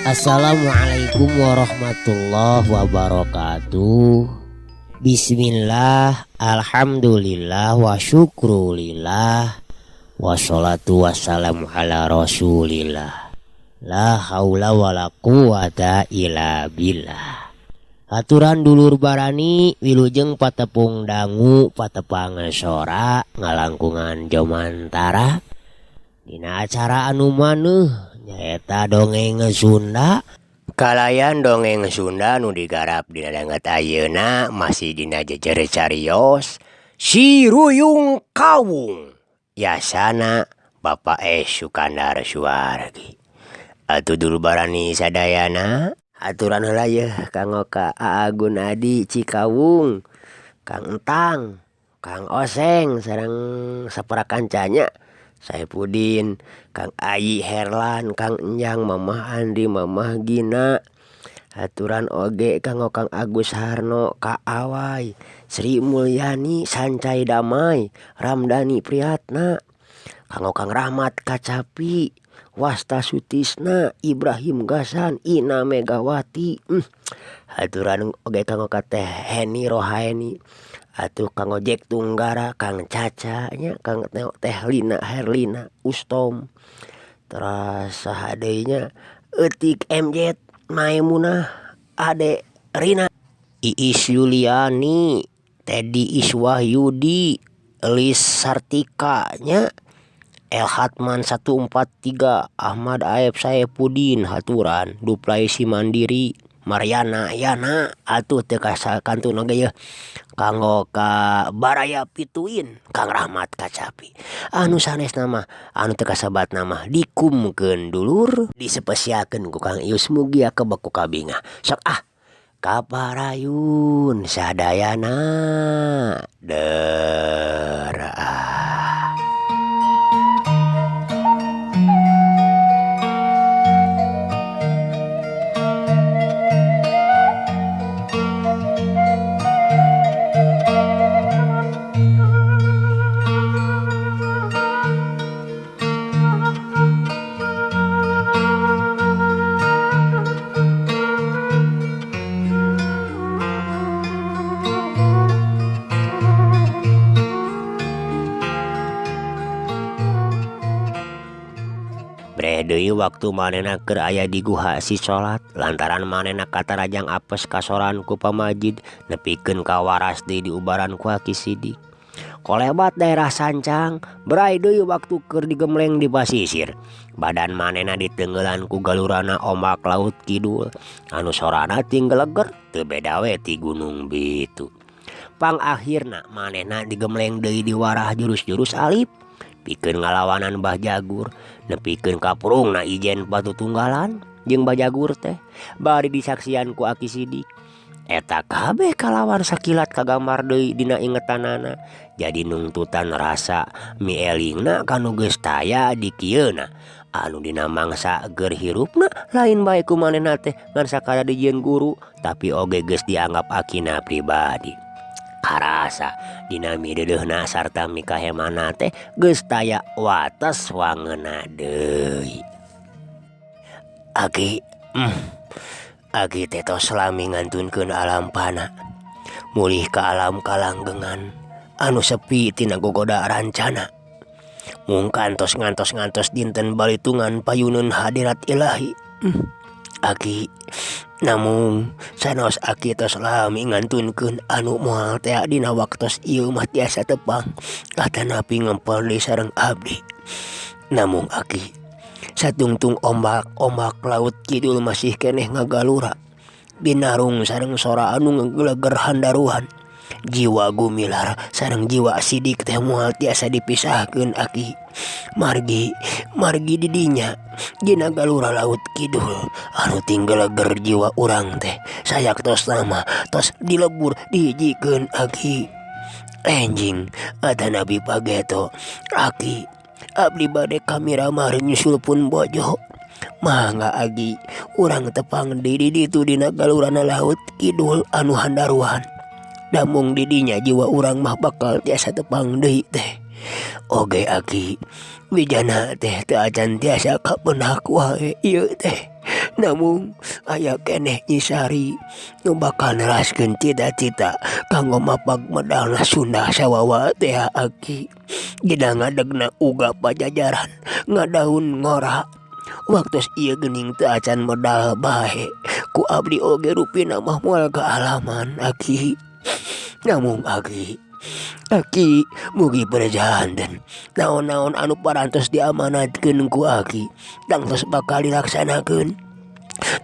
Assalamualaikum warahmatullahi wabarakatuh. Bismillah, alhamdulillah, wa syukrulillah, wassalatu wassalamu ala rasulillah. La haula wala quwata illa billah. Aturan dulur barani wilujeng patepung dangu patepang sora ngalangkungan jomantara. Dina acara anu maneuh nyaeta dongeng Sunda. Kalayan dongeng Sunda nu digarap dina danget ayeuna masih dina jejer carios Si Ruyung Kawung yasana Bapak S. Sukandar Suwargi. Atuh dulur barani sadayana aturan heula yeuh kanggo ka Aa Gunadi Cikawung, Kang Entang, Kang Oseng sareng saparakancanya Saepudin, Kang Ayi Herlan, Kang Enjang, Mamah Andri, Mamah Gina, aturan oge kanggo Kang Agus Harno, Ka Awai, Sri Mulyani, Sancai Damai, Ramdhani Priyatna, kanggo Kang Rahmat Kacapi, Wasta Sutisna, Ibrahim Gasan, Ina Megawati, aturan oge kanggo ka Teh Heni Rohaeni, atuh kanggo Jack Tunggara, Kang Caca nya, Kang Teh Lina Herlina Ustom, teras saha deui nya Eutik MZ Maimunah, Ade Rina, Iis Yuliani, Teddy Iswahyudi, Elis Sartika nya, El Hatman 143, Ahmad Aep Saepudin, haturan Duplai Simandiri, Mariana Yana, atuh teu kasakantun oge yeuh kanggo ka Baraya Pituin, Kang Rahmat Kacapi. Anu sanesna mah anu teu kasebatna mah dikumkeun dulur, disepesialkeun ku Kang Ius mugia kebek ku kabingah. Sok ah kaparayun sadayana deraah. Deui waktu manehna keur aya di guha si salat lantaran manehna katarajang apes kasoran ku pamajid nepikeun ka waras deui diubaran ku Aki Sidik. Kolebat daerah Sancang berai deui waktu keur digemleng di pasisir. Badan manehna diteunggelan ku galurana ombak laut kidul anu sorana tinggeleger teu beda we ti Gunung Bitu. Pangakhirna manehna digemleng deui di warah jurus-jurus alif pikeun ngalawanan Bah Jagur nepikeun kapurungna ijen batu tunggalan jeung Bah Jagur teh bari disaksian ku Aki Sidik. Eta kabeh kalawan sakilat kagambar deui dina ingetanana jadi nungtutan rasa mielingna kanu geus taya di kieuna anu dina mangsa geur hirupna lain bae ku manehna teh ngan sakada dijieun guru tapi oge geus dianggap akina pribadi. Karasa dina mideudeuna sarta mikahemana teh geus taya wates wangeuna deui. Aki aki teh tos lami ngantunkeun alam pana mulih ka alam kalanggengan anu sepi tina gogoda rancana. Mungkan tos ngantos-ngantos dinten balitungan payuneun hadirat ilahi. Aki namung sanaos aki tos lami ngantunkeun anu moal tea dina waktos ieu mah tiasa tepang katanapi ngempel deui sareng abdi. Namung aki Satungtung ombak-ombak laut kidul masih keneh ngagalura binarung sareng sora anu ngageleger handaruan. Jiwa Gumilar sareng jiwa Sidik teh moal tiasa dipisahkeun aki. Margi margi di dinya dina galura laut kidul anu tinggeleger jiwa urang teh sayaktosna mah tos dilebur dihijikeun aki. Enjing atanapi pageto aki abdi bade ka Miramar nyusul pun bojo. Mangga agi urang tepang di di ditu dina galurana laut kidul anu handaruan. Damung di dinya jiwa urang mah bakal tiasa tepang deui teh. Oge aki wijana teh teu acan tiasa kapenak wae ieu teh. Namung aya keneh Nyi Sari nu bakal neraskeun cita-cita kanggo mapag medalna Sunda sawawa teh aki. Dina ngadegna uga pajajaran ngadaun ngora. Waktos ieu geuning teu acan medal bae ku abdi oge rupina mah moal kaalaman aki. Namung aki aki mugi berjanten naon-naon anu parantos diamanatkeun ku aki tangtos bakal dilaksanakeun.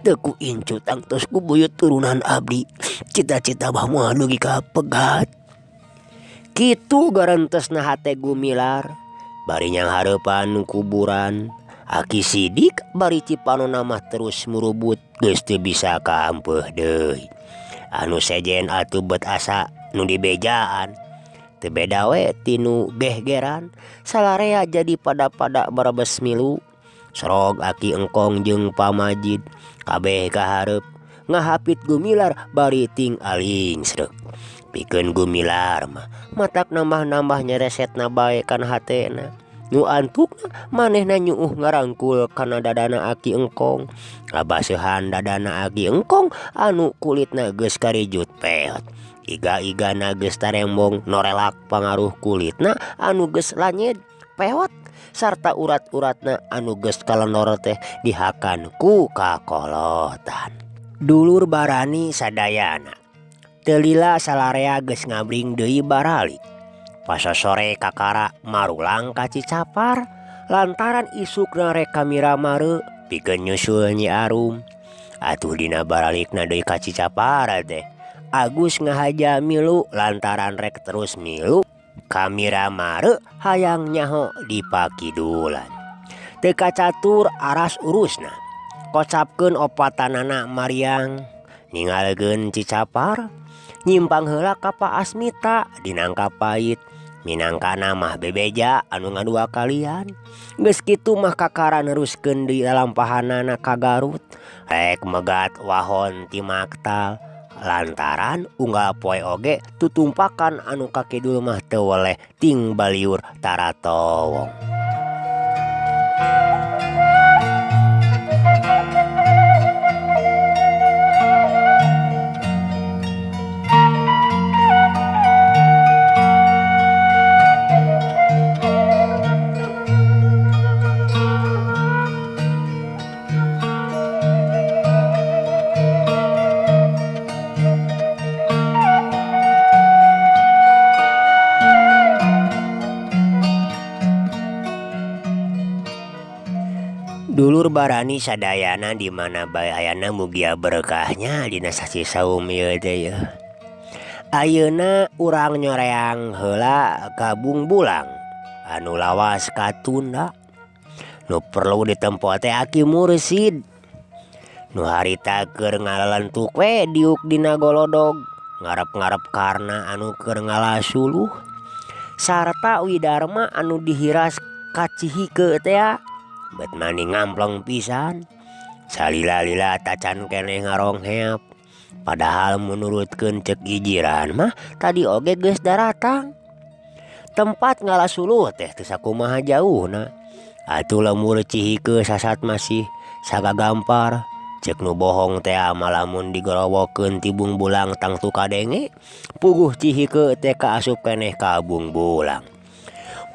Teu ku incu tangtos ku buyut turunan abdi cita-cita mah moal dugi ka pegat. Kitu garentesna hate Gumilar bari nyanghareupan kuburan Aki Sidik bari Cipanona mah terus murubut geus teu bisa kaampeuh deui. Anu sejen atuh bet asa nu dibejaan teu beda we tinu gehgeran salarea jadi pada-pada Brebes milu. Sorog aki engkong jeung pamajid kabeh kahareup ngahapit Gumilar bari ting aling sreuk. Pikeun Gumilar mah matak nambah-nambah nyeresetna bae kana hatena. Nu antukna manehna nyuuh ngarangkul kana dadana aki engkong. Ngabaseuhan dadana aki engkong anu kulitna geus karijut peot. Iga-igana geus tarembong norelak pangaruh kulitna anu geus lanyed peot sarta urat-uratna anu geus kalenor teh dihakan ku kakolotan. Dulur barani sadayana teu lila salarea geus ngabring deui baralik. Pasosore kakara marulang ka Cicapar lantaran isukna rek ka Miramare pikeun nyusul Nyi Arum. Atuh dina baralikna deui ka Cicapar teh Agus ngahaja milu lantaran rek terus milu ka Miramare hayang nyaho di pakidulan. Teu kacatur aras urusna kocapkeun opatanana mariang ningalkeun Cicapar nyimpang heula ka Pak Asmita dinangka pait. Minangkana mah bebeja anu ngadua kalian. Geus kitu mah kakara neruskeun deui lalampahanana ka Garut rek megat wahon ti maktal lantaran unggal poe oge tutumpakan anu ka kidul mah teu weleh ting baliur taratowong. Dulur barani sadayana di mana bae ayana mugia berkahnya dina sasi saum ieu teh yeuh. Ayeuna urang nyoreang heula ka Bungbulang anu lawas katunda. Nu perlu ditempo teh Aki Mursid. Nu harita keur ngalalentuk we diuk dina golodog ngarep-ngarep karna anu keur ngalasuluh sarta Widarma anu dihiras kacihikeut teh. Bet mani ngampleng pisan salila-lila tacan keneh ngarongheap. Padahal menurutkeun cek ijiran mah tadi oge geus daratang. Tempat ngalasuluh teh teu sakumaha jauhna. Atuh lembur Cihike sasat masih sagagampar. Cek nu bohong teh lamun digorowokeun ti Bungbulang tangtu kadenge. Puguh Cihike teh kaasup keneh ka Bungbulang.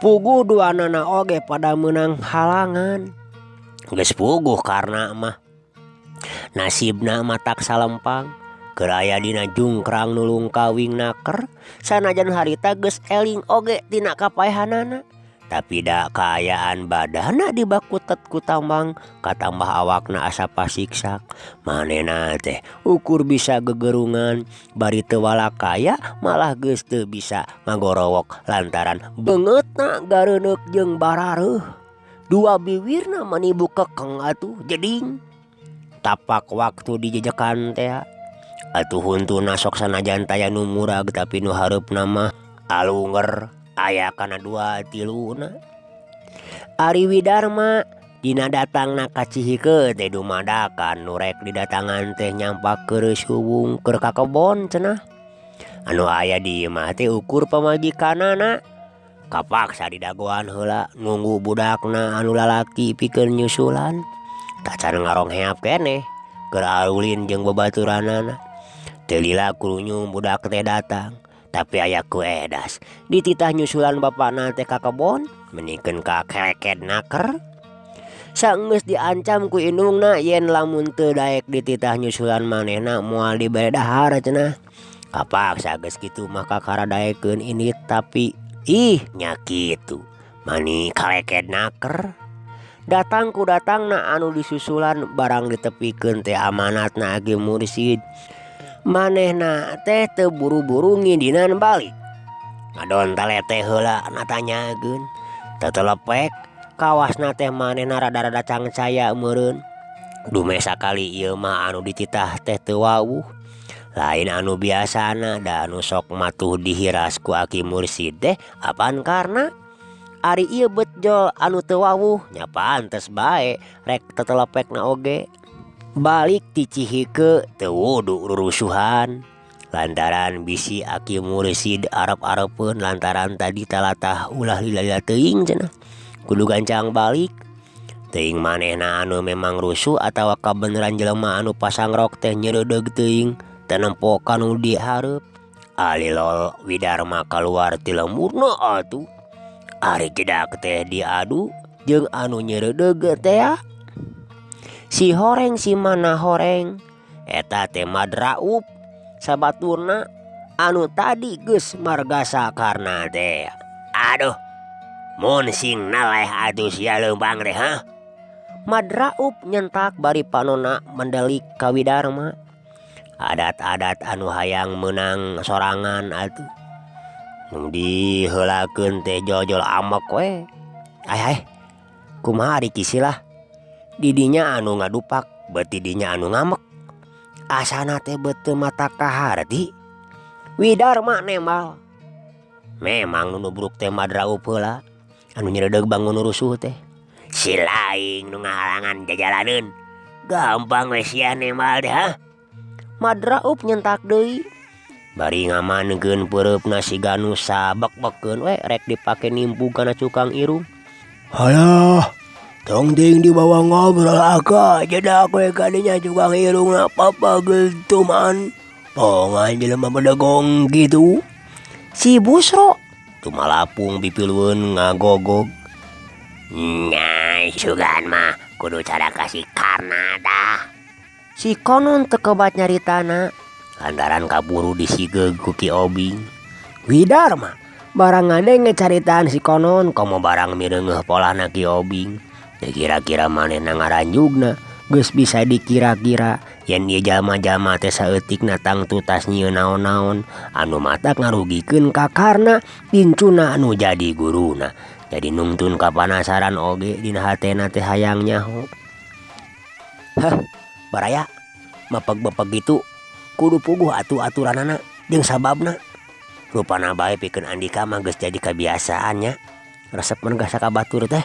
Puguh duanana oge pada meunang halangan. Geus puguh karna mah nasibna matak salempang. Keur aya dina jungkrang nulung kawing naker sanajan harita geus eling oge tina kapaehanana. Tapi da kaayaan badana dibakutet ku tambang katambah awakna asa pasiksak. Manehna teh ukur bisa gegerungan bari teu walakaya malah geus teu bisa ngagorowok lantaran beungeutna gareuneuk jeung barareuh. Dua biwirna mani bukekeng atuh jeding. Tapak waktu dijejekan teh atuh huntuna sok sanajan taya nu murag tapi nu hareupna mah alunger aya kana dua tiluna. Ari Widarma dina datangna ka Cihikeut teh dumadakan nu rek didatangan teh nyampak keureuy suwung keur ka kebon cenah. Anu aya di imah teh ukur pamajikanana. Kapaksa didagoan heula nunggu budakna anu lalaki pikeun nyusulan. Tacan ngarongheap keneh keur arulin jeung babaturanana. Teu lila kurunyung budak teh datang. Tapi aya ku edas dititah nyusulan bapana teh ka kebon menikeun ka keleked naker. Saenggeus diancam ku indungna yen lamun teu daek dititah nyusulan manehna moal dibere dahar cenah. Kapaksa geus kitu mah kakara daekeun indit tapi ih nya kitu mani kaleked naker. Datang ku datangna anu disusulan barang ditepikeun teh amanatna Aki Mursid. Manehna teh teu buru-buru ngidinan balik. Ngadon talete heula natanyakeun. Teu telepek kawasna teh manehna rada-rada cangcaya meureun. Dumeh sakali ieu mah anu dititah teh teu wawuh. Lain anu biasana da anu sok matuh dihiras ku Aki Mursid teh apan karna ari ieu betjol anu teu wawuh nya pantes bae rek tetelepekna oge. Balik ti Cihikeut teu wudu rurusuhan lantaran bisi Aki Mursid arep-arepeun lantaran tadi talatah ulah lila-lila teuing cenah kudu gancang balik. Teuing manehna anu memang rusuh atawa kabeneran jelema anu pasangrok teh nyeureudeuh teuing teu nempo ka nu dihareup. Alilol Widarma kaluar ti lemburna atuh. Ari jedak teh diadu jeung anu nyeureudeuh teh. Si horeng si mana horeng eta teh Madraup sabaturna anu tadi geus margasa karna teh. Aduh mun sing naleh atuh sia leumpang teh hah. Madraup nyentak bari panonna mendelik ka Widarma. Adat-adat anu hayang meunang sorangan atuh. Nu diheulakeun teh jol-jol amek we. Ay kumaha ari kisilah. Didinya anu ngadupak beuti dinya anu ngamek. Asana teh beuteung mata kaharti. Widarma nembal. Memang nu nubruk teh Madraup heula anu nyeredeug bangun rusuh teh. Si laing nu ngahalangan jajalaneun. Gampang we sia nembal teh hah. Madraup nyentak deui. Bari ngamankeun peureupna siga nu sabek-bekeun we rek dipake nimpug kana cukang irung. Halah, tong teuing dibawa ngobrol aka jedak we kadinya cukang irungna papagentuman. Pongan jelema bedegong kitu. Si Busro tumalapung pipilueun ngagogog. Nyai sugan mah kudu cara kasih karna dah. Si konon teu kebat nyaritana lantaran kaburu disigeug ku Ki Obing. Widarma barang ngadenge caritaan si konon komo barang mireungeuh polahna Ki Obing. Teu kira-kira manehna ngaranjugna geus bisa dikira-kira yen ieu jalma-jalma teh saeutikna tangtu tas nyieun naon-naon anu matak ngarugikeun ka Karna pincuna anu jadi guruna. Jadi nungtun kapanasaran oge dina hatena teh hayang nyaho. Hah, baraya mapeg-mapeg gitu kudu puguh atuh aturanana jeung sababna. Rupana bae pikeun Andika mah geus jadi kabiasaannya. Resep mun gasa ka batur teh.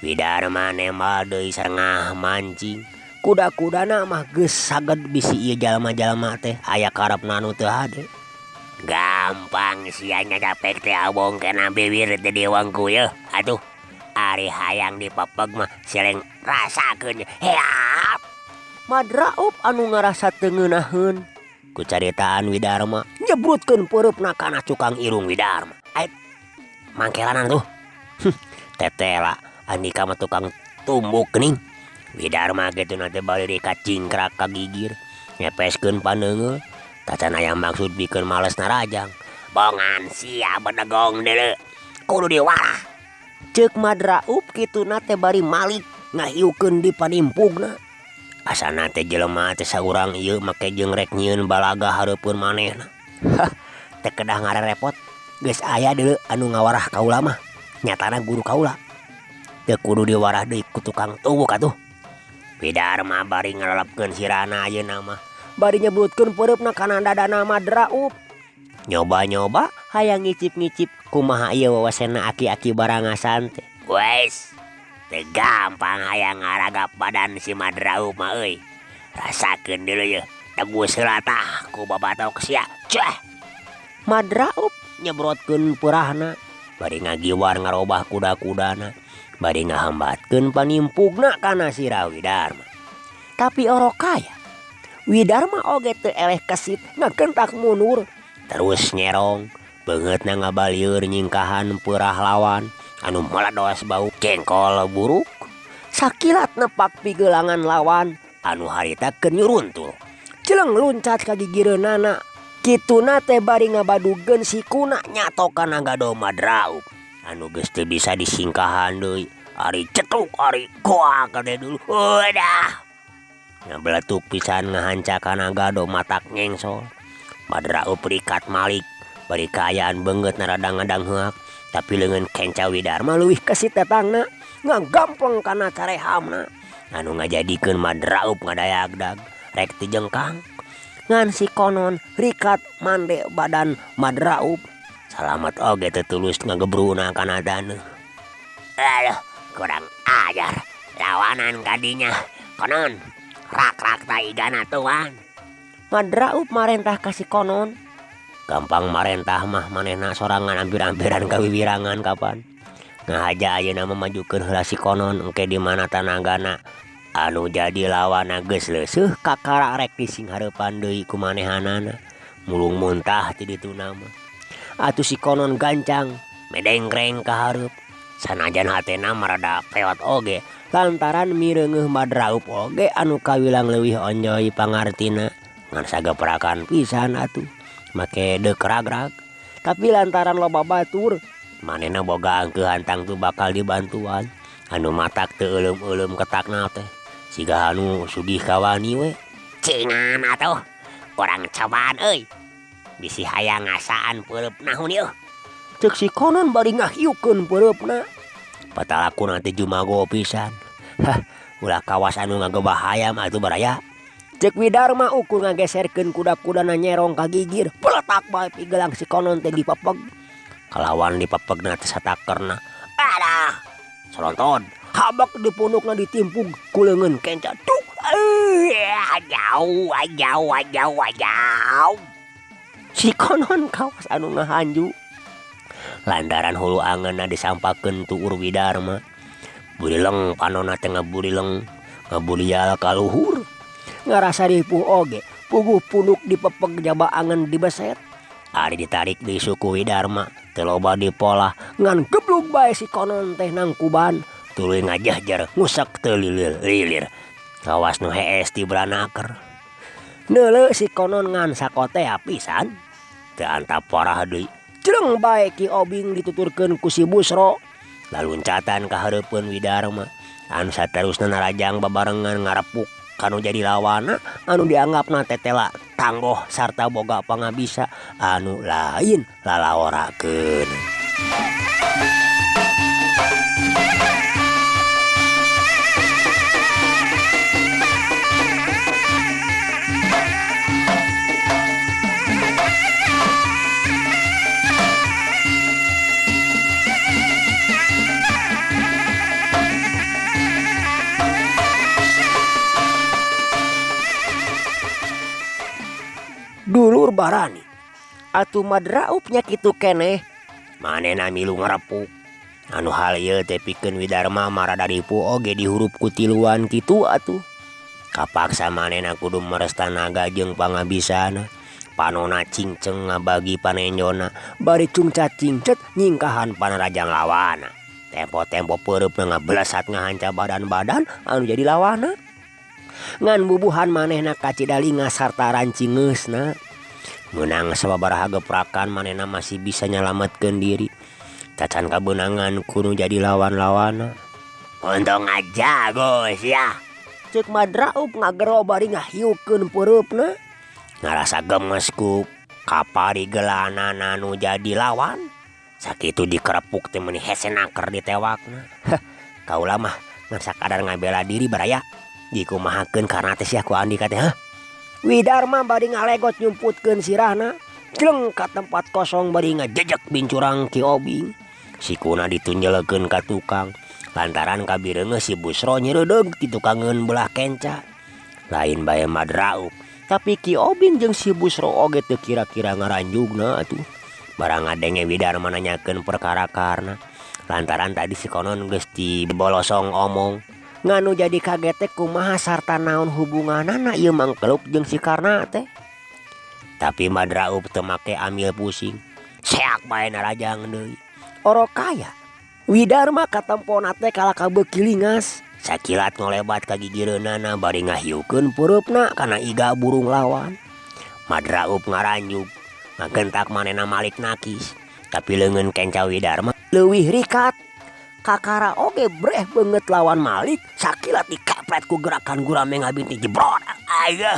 Widarma nembal deui sarengah mancing. Kuda-kudana mah geus saged bisi ieu jalma-jalma teh aya karepna nu teu hade. Gampang sia nyadapek teh abong kana biwir teh diwengku yeuh. Atuh ari hayang dipepeg mah sileng rasakeun. Heap. Madraup anu ngarasa teu ngeunaheun ku caritaan Widarma nyebrutkeun peureupna kana cukang irung Widarma. Ait mangkelanan tuh. Tetela Andika mah tukang tumbuk geuning. Widarma kitu na teh bari kacingkrak ka gigir ngepeskeun paneunggeul. Tacan aya maksud pikeun males narajang. Bongan sia bedegong deuleu kudu diwarah. Ceuk Madraub kituna teh bari malik ngahiukeun di panimpugna. Asana teh jelema teh saurang ieu make jeung rek nyieun balaga hareupeun manehna. Hah, teu kedah ngarerepot. Geus aya deuleu anu ngawarah kaula mah. Nyatana guru kaula. Teu kudu diwarah deui ku tukang tuwuk atuh. Widarma bari ngalelepkeun sirana ayeuna mah. Bari nyebrutkeun peureupna kana dadana Madraub. Nyoba-nyoba hayang ngicip-ngicip kumaha ieu wewesena aki-aki barangasan teh. Wes, teu gampang hayang ngaragap badan si Madraub mah euy. Rasakeun deuleu yeuh, tegus heula tah ku babatok sia. Ceh. Madraub nyebrotkeun peurahna bari ngagiwar ngarobah kuda-kudana, bari ngahambatkeun panimpugna kana sirah Widarma. Tapi orok kaya Widarma oge teu eleh kesit ngagentak mundur. Terus nyerong beungeutna ngabalieur nyingkahan peurah lawan anu meledos bau jengkol buruk. Sakilat nepak pigelangan lawan anu harita keur nyuruntul. Celeng luncat ka gigireunana. Kituna teh bari ngabadugeun sikuna nyatokan gado Madraub anu geus teu bisa disingkahan deui. Ari cetuk ari goak gede dulu. Udah. Ngabeletuk pisan ngahanca kana gado matak nyengsol. Madraub rikat malik bari kaayaan beungeutna rada ngadang-heuak tapi leungeun kenca Widarma leuwih kesit datangna ngagampleng kana carehamna anu ngajadikeun Madraub ngadayagdag rek teu jengkang. Ngan si konon rikat mande badan Madraub salamet oge teu tulus ngagebruna kana taneuh. Aduh, kurang ajar lawanan kadinya konon rak-rak taigana tuan. Madraub marentah ka si konon. Gampang marentah mah manehna sorangan ampir-ampiran kawiwirangan kapan. Ngahaja ayeuna mah majukeun heula si konon engke di mana tanagana anu jadi lawanna geus leuseuh kakara rek disinghareupan deui ku manehanana. Mulung muntah ti dituna mah. Atuh si konon gancang medengkreng ka hareup. Sanajan hatena mah rada peot oge lantaran mireungeuh Madraub oge anu kawilang leuwih onjoy pangartina. Ngan sageprakan pisan atuh make deuk ragrag. Tapi lantaran loba batur manehna boga angkeuhan tangtu bakal dibantuan anu matak teu euleum-euleum ketakna teh siga anu sugih kawani we. Cingan atuh urang cobaan euy, bisi hayang ngasaan peureupna hun ieu. Ceuk si konon bari ngahiukeun peureupna. Patalakuna teh jumago pisan. Hah, ulah kawas anu ngagebah hayam atuh baraya. Ceuk Widarma ukur ngageserkeun kuda-kudana nyerong ka gigir. Peletak bae pigelang si konon teh dipepeg. Kalawan dipepegna teh satakerna. Adah, solonton habak dipunukna ditimpug ku leungeun kenca. Duk, jauh, jauh, jauh, jauh. Si konon kawas anu ngahanju. Lantaran hulu angeunna disampakeun tuur Widarma. Burileng panonna teh ngaburileng, ngabulial ka luhur. Ngarasa ripuh oge, puguh punuk dipepeg jaba angen dibeset. Ari ditarik di suku Widarma, teu loba dipolah, ngan geblug bae si konon teh nangkuban. Tuluy ngajahjar ngusak teu lilir-lilir. Kawas nu hees tibranaker. Neuleuh si konon ngan sakotea pisan. Teu antap parah deui. Jeleng bae Ki Obing dituturkeun ku si Busro. Laluncatan ka hareupeun Widarma. Anu saterusna narajang babarengan ngarepuk kanu jadi lawana anu dianggapna tetela tanggoh sarta boga pangabisa anu lain lalaorakeun. Dulur barani atuh Madraubnya kitu keneh manehna milu ngarepuk. Anu hal ieu teh pikeun Widarma marada ripuh oge dihurup ku tiluan kitu atuh. Kapaksa manehna kudu meres tanaga jeung pangabisana. Panona cingceng ngabagi panenjona bari cungcat cingcet nyingkahan panarajang lawana. Tempo-tempo peureupna ngabelesat ngahanca badan-badan anu jadi lawana. Ngan bubuhan manehna kacidalinga sarta rancingeusna. Meunang sababaraha geprakan manehna masih bisa nyalametkeun diri. Tacan kabeunangan ku nu jadi lawan-lawanna. Untung aja Gus ya. Ceuk Madraub ngagero bari ngahiukeun peureupna. Ngarasa gemes ku kaparigelanana nu jadi lawan. Sakitu dikerepuk teh meuni hese naker ditewakna. Heh, kaula mah ngan sakadar ngabela diri baraya. Dikumahakeun karna teh sia ku andika teh hah. Widarma bari ngalegot nyumputkeun sirahna. Jleng ka tempat kosong bari ngajejek bincurang Ki Obing. Sikuna ditunjelekeun ka tukang. Lantaran kabireungeuh si Busro nyereudeg ti tukangeun belah kenca. Lain bae Madraub, tapi Ki Obing jeung si Busro oge teu kira-kira ngaranjugna atuh. Barang ngadenge Widarma nanyakeun perkara karna. Lantaran tadi si Konon geus dibolosong omong. Nganu jadi kaget teh kumaha sarta naon hubunganana ieu mangkeluk jeung si Karna teh. Tapi Madraub teu make amil pusing. Seak bae narajang deui. Orok kaya. Widarma katempona teh kalaka beuki lingas. Sakilat ngolebat ka gigireunana bari ngahiukeun peureupna kana iga burung lawan. Madraub ngaranjug. Ngagentak manehna malik nakis. Tapi leungeun kenca Widarma leuwih rikat. Kakara oge breh beungeut lawan Malik sakilat dikepret ku gerakan gurame ngabinti jebrot. Aigeuh.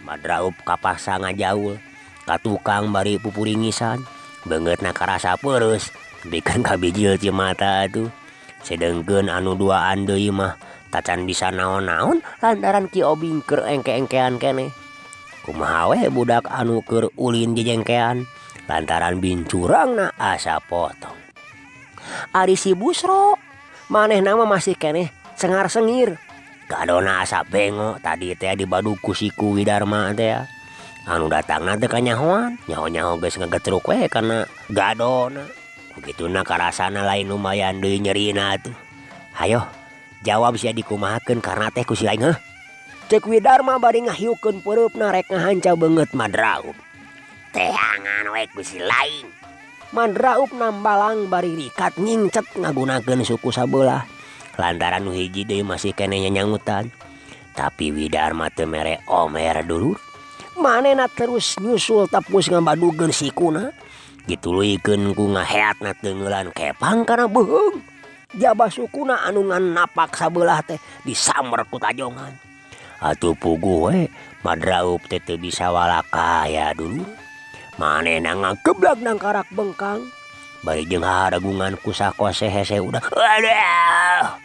Madraub kapaksa ngajaul ka tukang bari pupuringisan. Beungeutna karasa peureus nepikeun ka bijil ti mata atuh. Sedengkeun anu duaan deui mah tacan bisa naon-naon lantaran Ki Obing keur engke-engkean keneh. Kumaha we budak anu keur ulin jejengkean lantaran bincurangna asa potong. Ari si Busro manehna mah masih keneh cengar-cengir. Gadona asa bengo tadi teh dibadug ku siku Widarma teh. Anu datangna teh kanyahoan, nyaho-nyaho geus ngagetruk we kana gadona. Kukituna karasana lain lumayan deui nyerina atuh. Hayoh, jawab sia dikumahakeun karna teh ku si aing heuh. Ceuk Widarma bari ngahiukeun peureupna rek ngahanca beungeut Madraub. Teangan we ku si lain. Madraub nambalang bari rikat ngincet ngagunakeun suku sabelah. Lantaran nu hiji deui masih keneh nyanyangutan. Tapi Widarma teu mere omer dulur. Manehna terus nyusul tepus ngabadugeun sikuna. Dituluykeun ku ngaheatna teungeulan kepang kana beuheung. Jabah sukuna anu ngan napak sabelah teh disamber ku tajongan. Atuh puguh we Madraub teh teu bisa walakaya dulur. Manehna ngageblag nangkarak bengkang. Bari jeung haharagungan ku sakose hese udah. Aduh.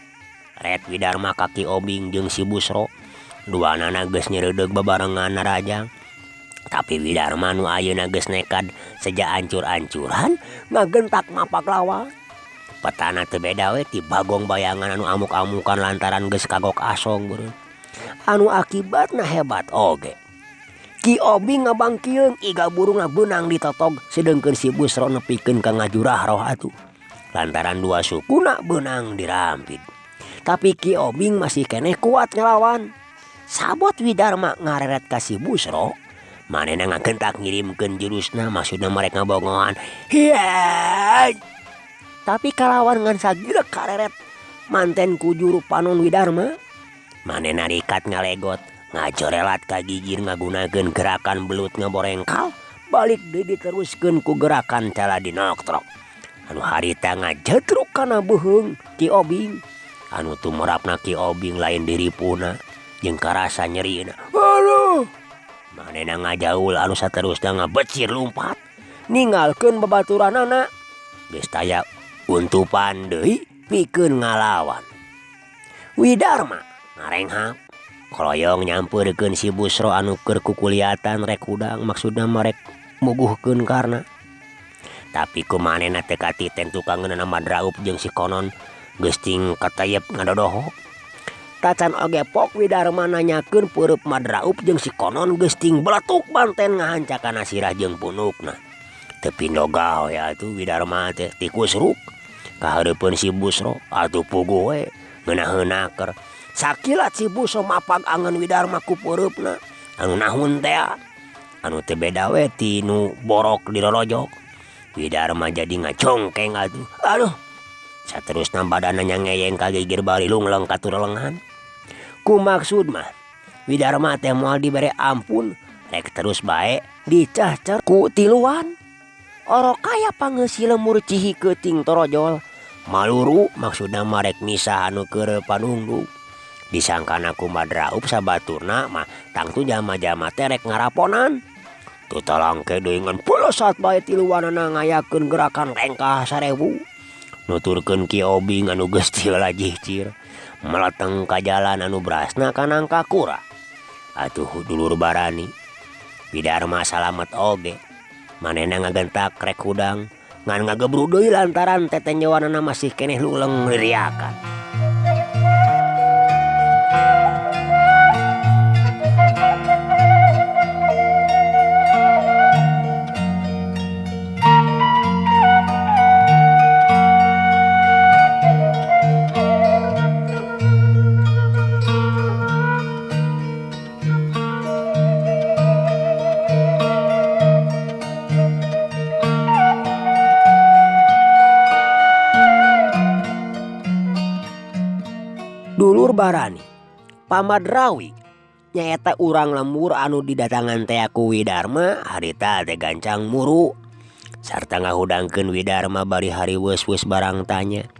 Ret Widarma ka Ki Obing jeung si Busro. Duanana geus nyereudeg babarengan narajang. Tapi Widarma nu ayeuna geus nekad seja ancur-ancuran ngagentak mapak lawan. Petana teu beda we ti bagong bayangan anu amuk-amukan lantaran geus kagok asong beureum. Anu akibatna hebat oge. Ki Obing ngabangkieung iga burungna beunang ditotog sedengkeun si Busro nepikeun ka ngajurah roh atuh. Lantaran dua sukuna beunang dirampit. Tapi Ki Obing masih keneh kuat ngelawan. Sabot Widarma ngareret ka si Busro. Manehna ngagentak ngirimkeun jurusna maksudna marek ngabongohan. Hiai. Tapi kalawan ngan sagilek kareret manten ku juru panon Widarma. Manehna rikat ngalegot. Ngajorelat ka gigir ngagunakeun gerakan belut ngaborengkal balik deui diteruskeun ku gerakan caladinoktrok. Anu harita ngajetruk kana beuheung Ki Obing. Anu tumrapna Ki Obing lain diripuna jeung karasa nyerina. Aduh. Manehna ngajaul anu saterusna ngabecir lumpat ninggalkeun babaturanana. Geus taya untupan deui pikeun ngalawan. Widarma ngarenghap. Koloyong nyampeurkeun si Busro anu keur kukuliatan rek hudang maksudna mah rek muguhkeun karna. Tapi ku manehna teu katiten tukangeunana Madraub jeung si Konon geus ting katayep ngadodoho. Tacan oge pok Widarma nanyakeun peureub Madraub jeung si Konon geus ting beletuk banten ngahanca kana sirah jeung punukna. Teu pindo gawe atuh Widarma teh tikus ruk kahareupeun si Busro atuh puguh we ngeunaheun naker. Sakilat si Busro mapag angeun Widarma ku peureupna anu nahun tea anu teu beda we ti nu borok dirorojok. Widarma jadi ngacongkeng atuh. Aduh. Saterusna badanna nyangeyeng ka gigir bari lungleng ka turelengan. Ku maksud mah Widarma teh moal dibere ampun rek terus bae dicahcer ku tiluan. Orokaya pangeusi lemur Cihikeu ting torojol. Maluru maksudna marek misah anu keur panungdung. Disangkana ku Madraub sabaturna mah tangtu jalma-jalma teh rek ngaraponan. Teu talangke deui ngan pelesat bae tiluanana ngayakeun gerakan rengkah 1000. Nuturkeun Ki Obing anu geus teu jihcir meleteng ka jalan anu brasna ka nangka kura. Atuh dulur barani Widarma salamet oge. Manehna ngagentak rek hudang ngan ngagebru deui lantaran tetenjoanana masih keneh luleng ririakan. Dulur barani Pamadrawi nyaeta urang lembur anu didatangan teh ku Widarma harita teh gancang muru sarta ngahudangkeun Widarma bari hariweus-weus barang tanya.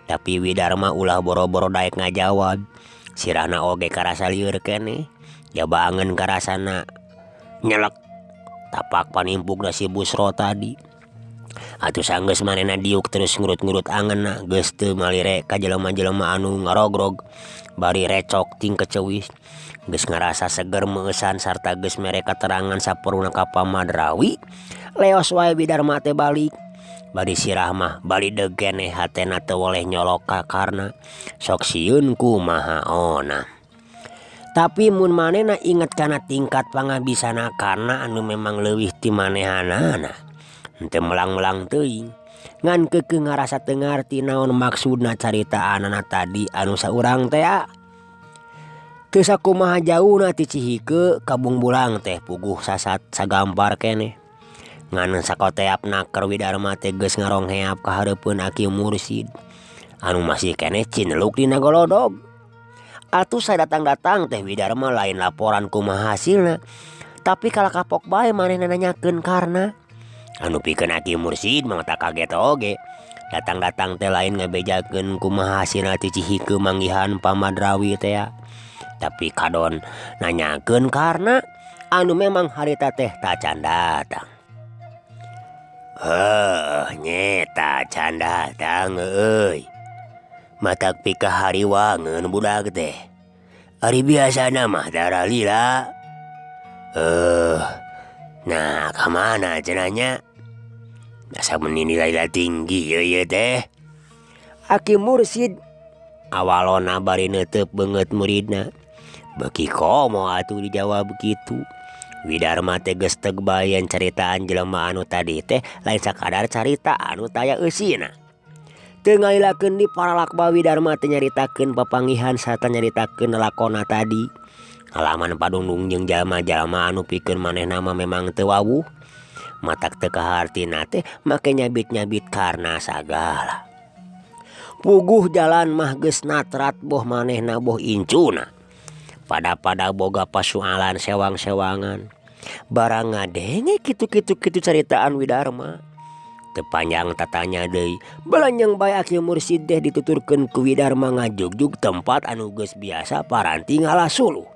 Tapi Widarma ulah boro-boro daek ngajawab. Sirahna oge karasa lieur keneh, jaba angeun karasana nyelek tapak panimpugna si Busro tadi. Atuh sanggeus manehna diuk terus ngurut-ngurut angeunna geus teu malire ka jelema-jelema anu ngarogrog bari recok ting kecewis. Geus ngarasa seger meueusan sarta geus mere katerangan saperluna ka Pamadrawi, leos wae Widarma teh balik. Bari sirah mah balideg keneh hatena teu woleh nyolok ka karna sok sieun kumaha ona. Tapi mun manehna inget kana tingkat pangabisana karna anu memang leuwih ti manehanana, henteu melang-melang teuing. Ngan keukeuh ngarasa teu ngarti naon maksudna caritaanana tadi anu saurang teh. Teu sakumaha jauhna ti Cihikeu ka Bungbulang teh puguh sasat sagampar keneh. Ngan sakoteap naker Widarma teh geus ngarongheap ka hareupeun Aki Mursid anu masih keneh cineluk dina golodog. Atuh sadatang-datang teh Widarma lain laporan kumaha hasilna, tapi kalah kapok bae manehna nanyakeun karna. Anu pikeun Aki Mursid mah tak kaget oge. Datang-datang teh lain ngabejakeun kumaha hasilna ti Cihikeu manggihan Pamadrawi teh. Tapi kadon nanyakeun karna anu memang harita teh tacan datang. Heuh, nyeta can datang euy. Matak pikahariwangeun budak teh. Ari biasana mah tara lila. Nah, ka mana cenah nya? Asa meni nilai tinggi ieu teh. Aki Mursid awalona bari neuteup beungeut muridna. Beuki komo atuh dijawab kitu. Widarma teh geus teg bae caritaan jelema anu tadi teh lain sakadar carita anu taya eusina. Teu ngalilakeun di paralakba Widarma teh nyaritakeun papanggihan sarta nyaritakeun lakona tadi. Ngalaman padungdung jeung jalma-jalma anu pikeun manehna mah memang teu wawuh. Matak teu kahartina teh make nyabit-nyabit karna sagala. Puguh jalan mah geus natrat boh manehna boh incuna. Pada-pada boga pasualan sewang-sewangan. Barang ngadenge kitu-kitu kitu caritaan Widarma. Teu panjang tatanya deui, balanyang bae Aki Mursid teh dituturkeun ku Widarma ngajugjug tempat anu geus biasa paranti ngalasuluh.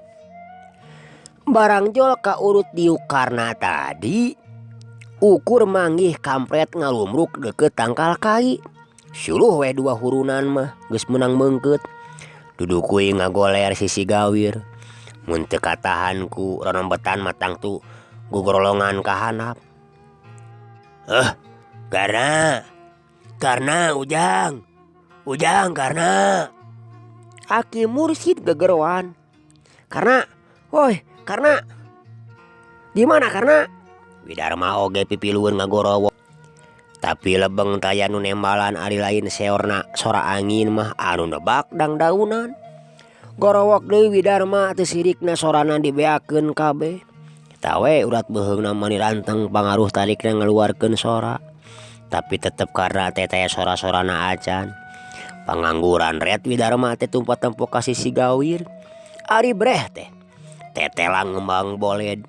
Barang jol ka urut diuk karna tadi, ukur manggih kampret ngalumruk deukeut tangkal kai. Suluh we dua hurunan mah geus meunang meungkeut. Duduk kuing ngagoler sisi gawir. Mun teu katahan ku ronombetan mah tangtu gugorolongan ka handap. Karna ujang. Ujang karna. Aki Mursid gegeroan. Karna, woi, karna. Di mana karna? Widarma oge pipilueun ngagorowo. Tapi lebeng taya nu nembalan ari lain seorna sora angin mah anu nebak dangdaunan. Gorowok deui Widarma teu sirikna sorana dibeakeun kabeh. Eta we urat beuheungna mani ranteng pangaruh tarikna ngaluarkeun sora. Tapi tetep karna teh taya sora-sorana acan. Pangangguran ret Widarma teh tumpa tempo ka sisi gawir. Ari breh teh tetelang ngembang boled.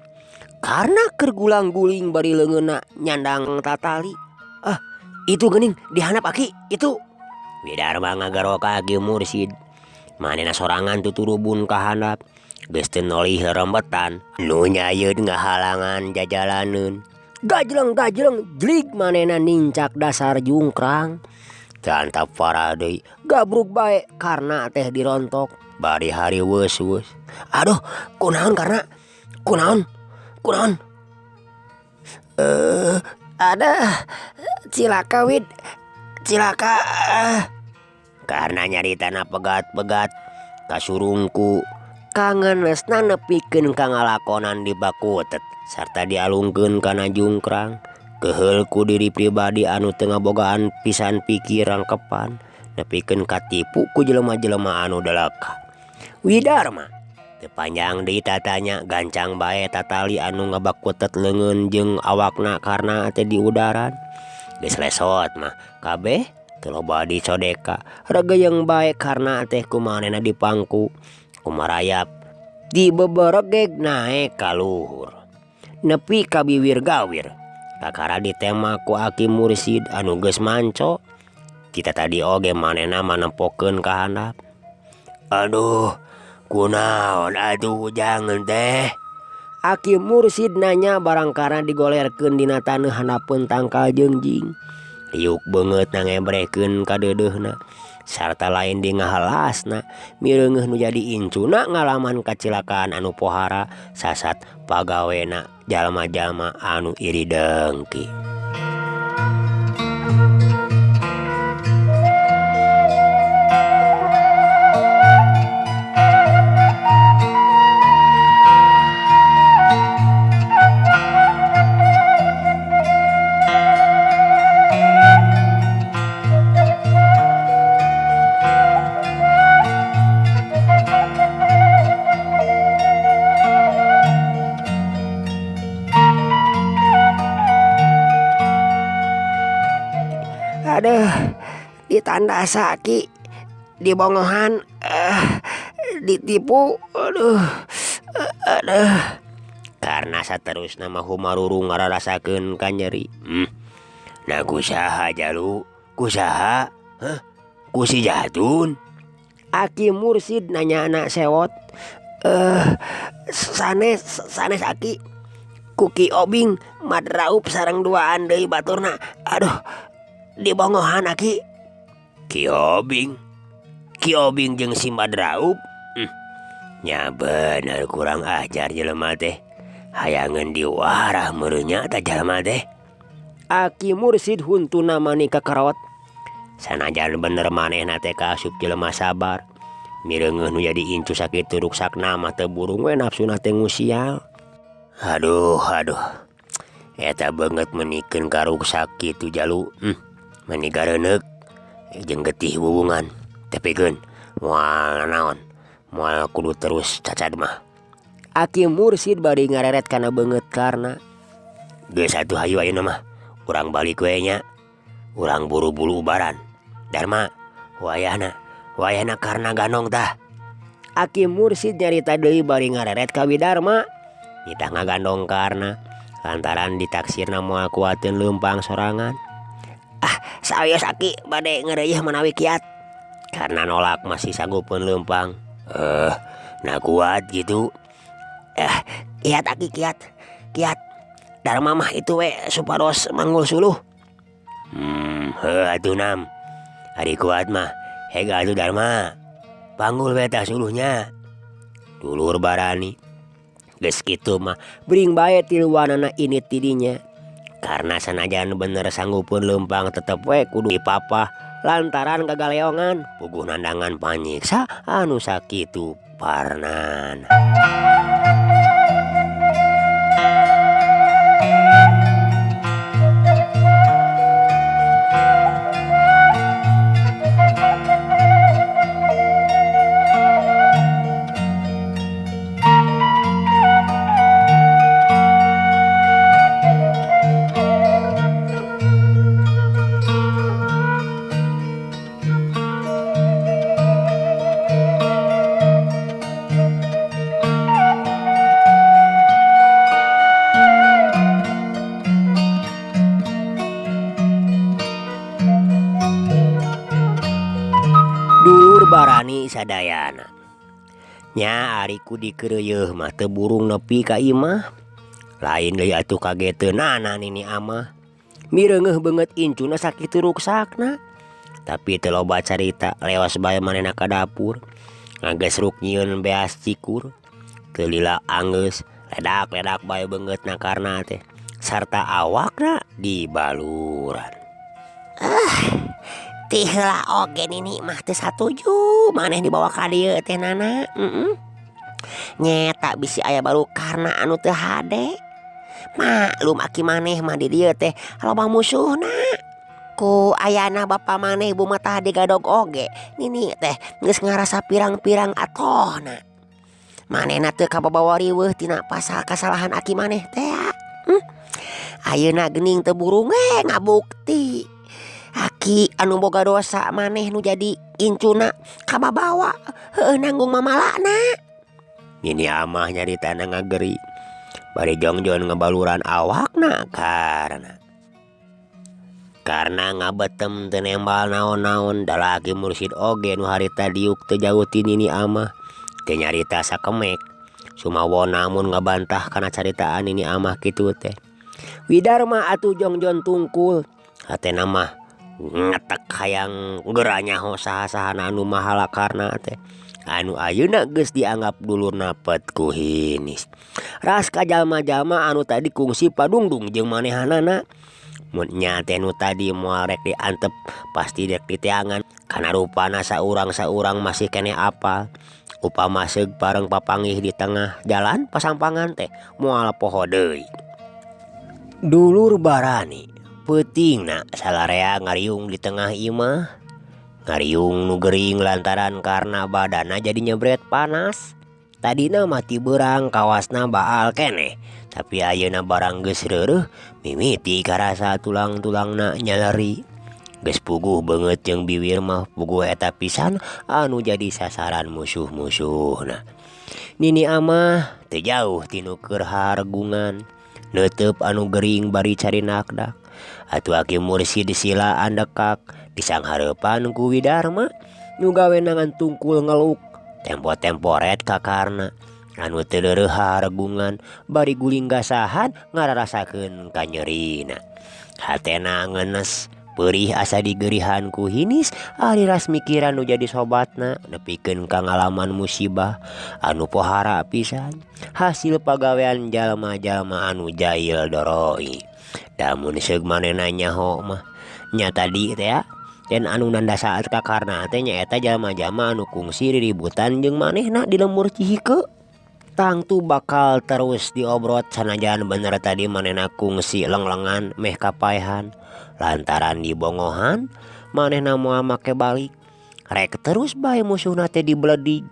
Karena keur gulang-guling bari leungeunna nyandang tatali. Ah, itu geuning dihandap aki itu. Widarma ngagero ka Aki Mursid. Manehna sorangan tuturubun ka handap. Geus teu nolih rerembetan nu nyayeun ngahalangan jajalaneun. Gajleng-gajleng jlig manehna nincak dasar jungkrang. Teu antap parah deui gabrug bae karna teh dirontok bari hariweus-weus. Aduh, kunaon karna? Kunaon? Kunaon? Ada cilaka Wid, cilaka. Karna nyaritana pegat-pegat kasurungku kangenesna nepikeun ka ngalakonan di bakutet sarta dialungkeun kana jungkrang. Keheul ku diri pribadi anu teu ngabogaan pisan pikir rangkepan nepikeun katipu ku jelema-jelema anu dalaka. Widarma teu panjang deui tatanya gancang bae tatali anu ngabakutet leungeun jeung awakna karna teh diudaran. Geus lesot mah kabeh teu loba dicodeka regeyeng bae karna teh ku manehna dipangku kumarayap dibeberegeg naek ka luhur nepi ka biwir gawir. Kakara ditema ku Aki Mursid anu geus manco. Kita tadi oge manehna manempokeun ka handap. Aduh, kunaon atuh ujang teh? Aki Mursid nanya barang karna digolerkeun dina taneuh handapeun tangkal jengjing. Riuk beungeut nangebrehkeun ka deudeuhna sarta lain di ngahalasna mireungeuh nu jadi incuna ngalaman kacilakaan anu pohara sasat pagawena jalma-jalma anu iri dengki. Aduh, ditanda saki, dibongohan, ditipu, aduh, aduh. Karena saterusna mah humarurung ngararasakeun ka nyeri. Nah kusaha jalu, kusaha? Hah? Ku si Jatun? Aki Mursid nanya anak sewot. Sanes, sanes aki. Ku Ki Obing madraup sareng duaan deui baturna. Aduh, dibongohan aki. Ki Obing? Ki Obing jeung si Madraup? Nya bener kurang ajar jelema teh. Hayangeun diwarah meureunnya tah jelema teh. Aki Mursid huntuna manika karawat. Sanajan bener manehna teh kaasup jelema sabar. Mireungeuh nu jadi incu sakitu ruksakna mah teu burung we nafsuna teh ngusial. Aduh, aduh. Eta beungeut menikeun karuksak kitu jalu. Meni gareneuk jeung getih wuwungan. Tepikeun moal naon, moal kudu terus cacad mah. Aki Mursid bari ngareret kana beungeut karna. Geus atuh hayu ayeuna mah. Urang balik we nya. Urang buru-buru ubaran. Darma, wayahna, wayahna karna ganong tah. Aki Mursid nyarita deui bari ngareret ka Widarma. Nitah ngagandong karna lantaran ditaksirna moal kuateun leumpang sorangan. Ah, sawios aki bade ngeureuy manawi kiat. Karena nolak masih sanggupeun leumpang. Nah kuat gitu. Kiat aki kiat. Kiat. Darma mah itu we supados manggul suluh. Heuh atuh nam. Ari kuat mah hega atuh Darma. Panggul we tah suluhnya. Dulur barani. Geus kitu mah bring bae tiluanana ini tidinya. Karena sanajan bener sanggupeun leumpang tetep we kudu dipapah lantaran gagaleongan puguh nandangan panyiksa anu sakitu parnana. sadayana. Nya ari ku dikeureuyeun mah teu burung nepi ka imah. Lain deui atuh kageteunana Nini Amah. Mireungeuh beungeut incuna sakitu ruksakna. Tapi teu loba carita leos bae manehna ka dapur. Ngagesruk nyieun beas cikur. Teu lila anggeus ledak-ledak bae beungeutna karna teh sarta awakna dibaluran. Ti heula oge Nini mah teu satuju maneh dibawa ka dieu teh Nana. Nyeta bisi aya baru karna anu teu hade. Maklum aki maneh mah di dieu teh loba musuhna. Ku ayana bapa maneh bumatah digadog oge Nini teh geus ngarasa pirang-pirang atohna. Manehna teu kababawa riweuh tina pasal kasalahan aki maneh teh. Ayeuna geuning teu burung we ngabukti. Aki anu boga dosa maneh nu jadi incuna kababawa heueuh nanggung mamalana. Nini Amah nyaritana ngageri bari jongjon ngabaluran awakna karena ngabetem teu nembal naon-naon da laki mursid oge nu harita diuk teu jauh ti Nini Amah teu nyarita sakemek sumawona mun ngabantah kana caritaan Nini Amah kitu teh. Widarma atuh jongjon tungkul hatena mah ngetek hayang geura nyaho saha-sahana anu mahala karna teh anu ayeuna geus dianggap dulurna pet ku hinis. Ras ka jalma-jalma anu tadi kungsi padungdung jeung manehanana. Mun nya teh nu tadi moal rek diantep pasti rek diteangan kana rupana saurang-saurang masih keneh apal. Upama seug bareng papanggih di tengah jalan pasampangan teh moal poho deui. Dulur barani peutingna salarea ngariung di tengah imah. Ngariung nu gering lantaran karna badana jadi nyebret panas. Tadina mah ti beurang kawasna baal keneh, tapi ayeuna barang geus reureuh mimiti karasa tulang-tulangna nyaleri. Geus puguh beungeut jeung biwir mah puguh eta pisan anu jadi sasaran musuh-musuhna. Nini Amah teu jauh ti nu keur haregungan, neuteup anu gering bari carinakdak. Atuh aki mursid sila andekak disanghareupan ku Widarma nu gawena ngan tungkul ngeluk tempo-temporet ka karna anu teu deureuh haregungan bari guling gasahan ngararasakeun kanyerina. Hatena ngenes peurih asa digerihan ku hinis ari ras mikiran nu jadi sobatna nepikeun ka ngalaman musibah anu pohara pisan hasil pagawean jalma-jalma anu jail doroi. Damun seug manehna nyaho mah nya tadi teh dan anu nanda saat ka karna teh nyaeta jalma-jalma anu kungsi riributan jeung manehna di lembur Cihike. Tangtu bakal terus diobrot sanajan bener tadi manehna kungsi lenglengan meh kapaehan lantaran dibongohan manehna moal make balik rek terus bae musuhna teh dibledig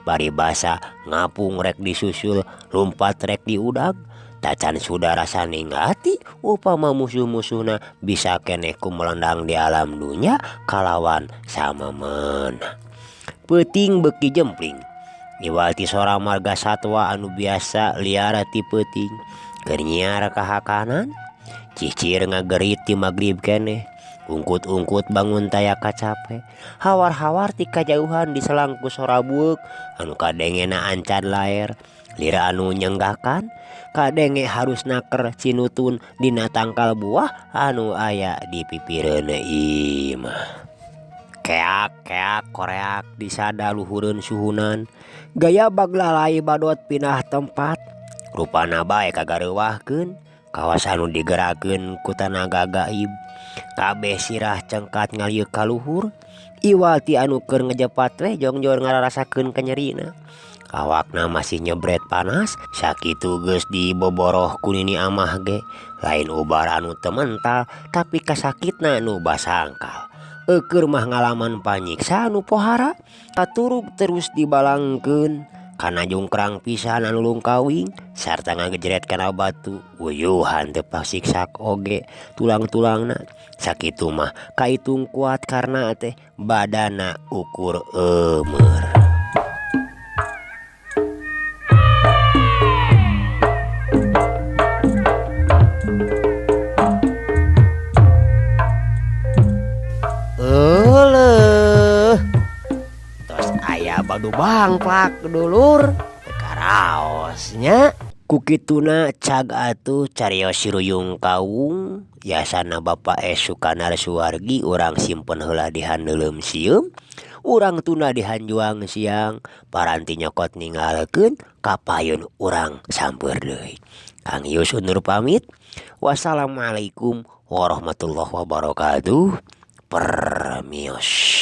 paribasa ngapung rek disusul lumpat rek diudag. Tacan sudah rasa ninggati upama musuh-musuhna bisa keneh ku melendang di alam dunya kalawan sama mena. Peuting beuki jempling iwal ti sora marga satwa anu biasa liar ti peuting keur nyiar kahakanan cicir ngagerit ti magrib keneh ungkut-ungkut bangun taya kacape hawar-hawar ti kajauhan diselang ku sora bueuk anu kadengena ancan laer lira anu nyenggakan kadenge harus naker cinutun dina tangkal buah anu aya di pipireun imah. Keak-keak koreak disada luhureun suhunan gaya baglalai badot pindah tempat rupana bae kagareuwahkeun kawasan nu digerakeun ku tanaga gaib kabeh sirah cengkat ngalieu ka luhur iwal ti anu keur ngejepat we jongjor ngararasakeun kanyerina. Awakna masih nyebret panas sakitu geus diboboroh ku Nini Amah ge lain ubar anu teu mental tapi kasakitna nu basangkal. Eukeur mah ngalaman panyiksa nu pohara katurug terus dibalangkeun kana jungkrang pisan anu lungkawing sarta ngagejret kana batu uyuhan teu pasiksak oge tulang-tulangna sakitu mah kaitung kuat karna teh badana ukur eumeur. Waduh bangplak dulur teu karaos nya. Ku kituna cag atuh carios si Ruyung Kawung jasana Bapak E Sukanar Suwargi urang simpen heula di handeuleum sieum urang tunda di hanjuang siang paranti nyokot ninggalkeun ka payun urang sampeur deui. Kang Yus undur pamit wassalamualaikum warahmatullahi wabarakatuh permios.